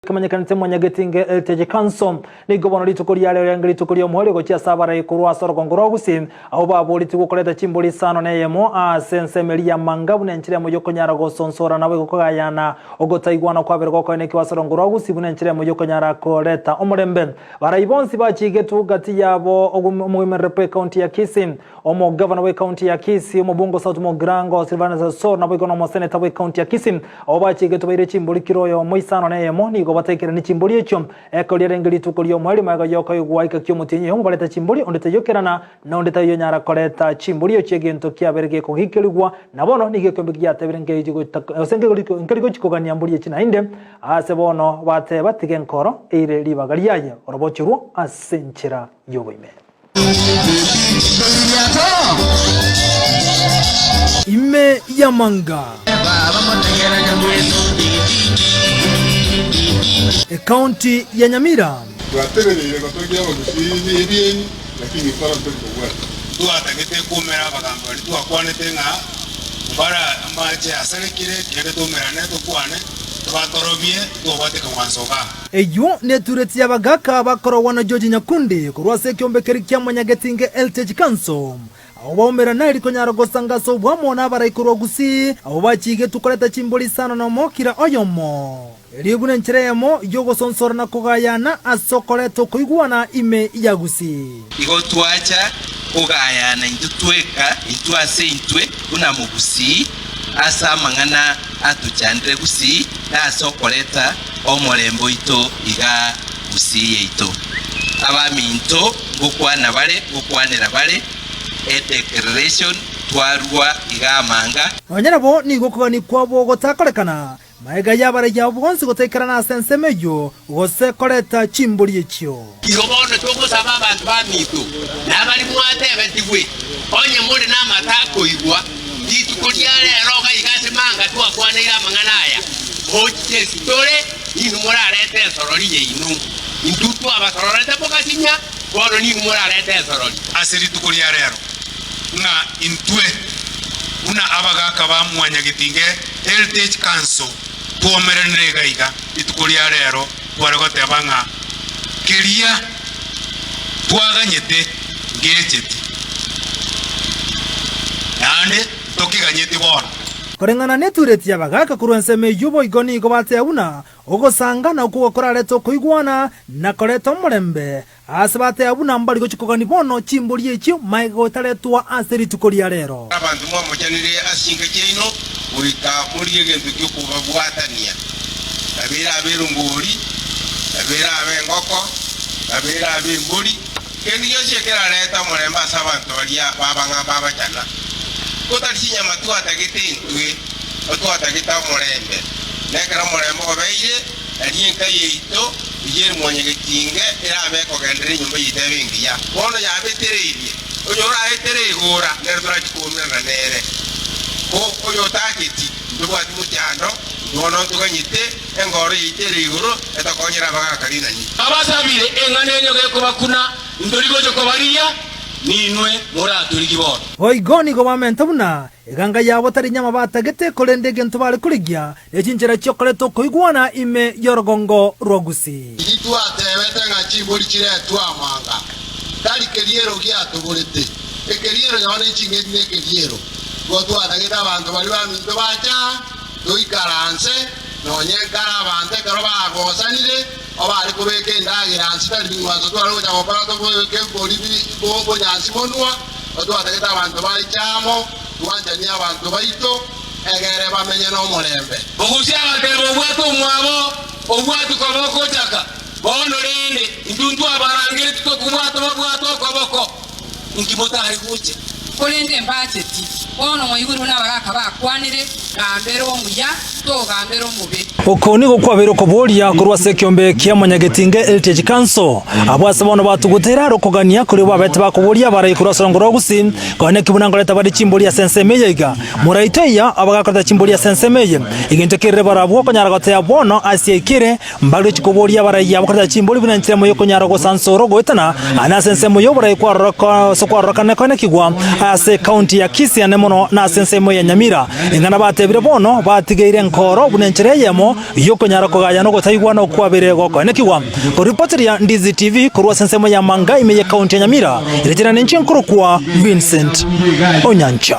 Kemanyekanete Mwanyagetinge Heritage Council nigo bono rituko riareo riarenge rituko ri'omoerio gochia ase abarai korwa ase orogongo rwa Gusii abwo baboretie gokoreta chimbori isano na eyemo ase ensemo eria ya Manga buna enchera emo y'okonyara gosonsora naboigo kogayana ogotaigwana kwabere gokoenekiwa ase orogongo rwa Gusii buna enchera emo y'okonyara koreta omorembe. Barai bonsi bachigetwe gati yabo omoimereri bw'ecounty ya Kisii Omogavana bw'ecounty ya Kisii, omobunge o South Mugirango, Silvanus Osoro naboigo na omoseneta bw'ecounty ya Kisii, abwo bachigetwe baire chimbori kera oyomo isano na eyemo, nigo bataikeranie chimbori echio. Ekero riarenge rituko ri'omoerio magega y'okoigwa ika ki'omotienyi oyomo bareta chimbori, onde taiyo kerana, na onde taiyo onyara koreta chimbori echio egento kiabeire gekogikerigwa, na bono nigo ekeombe giatebire gose nkeri gochia kogania mbori echi naende. Aase bono bateba, Tiga enkoro eire ribaga riaye orobochorwo ase enchera y'oboime. Ime y'amanga. Ekaunti ya Nyamira. Twategereire gotogia abagusii ebieni, lakini nkoro ntori kobwata. Twatagete koumera abagambi baria twakwanete ng'a mbare amache asarekire, tiga toumerane tokwane, tobatorobie, tobwate ekeng'wanso igaa. Eyio netureti y'abagaaka bakorogwa na George Nyakundi korwa ase ekeombe keria kia Mwanyagetinge Heritage Council. Abwo baumerana eri konyara gosanga ase obwamo nabarai korwa Gusii, abwo bachigetwe koreta chimbori isano nomo kera oyomo. Erio buna enchera eyemo y'ogosonsora na kogayana ase okoreta okoigwana ime ya Gusii. Igo twacha kogayana intwe tweka intwe ase intwe buna Mogusii ase amang'ana atochandire Gusii na ase okoreta omorembe oito igaa Gusii yaito. Abaminto ngokwana bare ngokwanera bare edeclaration twarua igaa amanga. Nonya nabo nigo okogania kwabo gotakorekana, Magega y'abaraiyo abwo bonsi gotaikerana ase ensemo eyio, gose koreta chimbori echio. Igo bono togosaba abanto baminto, na abaria mwatebetigwe, onye more namato akoigwa, rituko ria rero iga iga ase manga twakwaneire amang'ana aya, mochiche ase tore, ninwe morarete ensorori yaino. Intwe twabasororete mogasinya, bono ninwe morarete ensorori. Ase rituko ria rero, ng'a intwe buna abagaaka ba Mwanyagetinge Heritage Council twomeranire iga iga rituko ria rero tware goteba ng'a keria twaganyete ngecheti naende ntokeganyeti bono. Koreng'ana netureti y'abagaaka korwa ensemo eyio boigo nigo bateba buna ogosanga nakwo gokorarete okoigwana na koreta omorembe Aase bateba buna mbari gochia kogania bono chimbori echio magega gotaretwa ase rituko ria rero. Abanto mwamochanire ase chinka chiaino, goika morigie egento gi'okobabwatania, nabo erabe erongori, nabo erabe engoko, nabo erabe embori, kende gionsi ekerarete omorembe ase abanto baria baba ng'a mbabachana. Ko tari chinyama twatagete intwe, twatagete omorembe, na ekero omorembe obeire, Erio enka yaito eyio ere mwanyagetinge erabe ekogenderera enyomba yaito ebe engiya. Bono yabetereirie, oyoraetere egoora nere torachie koumerana nere. Ko oyotacheti, ntobwati mochando, intwe bono ntoganyete engoro yaito ere igoro etokonyere abagaaka rinani. Abasabire eng'ana enye gekobakuna, ntori gocha kobarigia, ninwe moratorigie bono. Boigo nigo bamenta buna Eganga yabo tari nyama batagete, korende egento bare korigia ne chinchera chi'okoreta okoigwana ime y'orogongo rwa Gusii. Riria twatebete ng'a chimbori chiretwe amanga, tari keriero giatoborete, ekeriero nao ne ching'eni nekeriero. Igo twatagete abanto baria baminto bacha toikaranse, nonye nkare abanto ekero bagosanire, obare kobeka endagera nse tari bing'wanso tware gocha gokora tobeke bori bonyansi monwa. Totwatagete abanto baiche amo, twanchanie abanto baito, egere bamenye nomorembe. Ogosia agateba, Obwate omwabo, obwati koboko ochaka. Bono rende, intwe ntwabarangeretie tokobwata babwate okoboko, inki motare gocha? Korende mbacheti. Bono mwaigure buna abagaaka bakwanire, Gambera omuya, togambera omobe. Oko nigo kwabeire okoboria korwa ase ekeombe kia Mwanyagetinge Heritage Council, abwo ase bono batugutire are okogania koria babete bakoboria abarai korwa ase orongo rwa Gusii, konya ki buna nkoreta bare chimbori ase ensemo eye iga. Moraito eya abagakoreta chimbori ase ensemo eye. Egento kerire barabwo okonyara goteba bono ase ekere, Mbaroche koboria abarai abo koreta chimbori buna enchera emo y'okonyara gosansora ogoetana, na ase ensemo y'oborai kwaroroka ase kwarorokana koenekigwa ase ekaunti ya Kisii ane mono na ase ensemo ya Nyamira. Ing'ana batebire bono batigeire enkoro buna enchera eyemo. eyemo y'okonyara kogayana ogotaigwana okwabere gokoenekigwa. Koripoteria Ndizi TV korwa ase ensemo ya Manga ime ye county ya Nyamira, ere chera nenche nkorokwa Vincent Onyancha.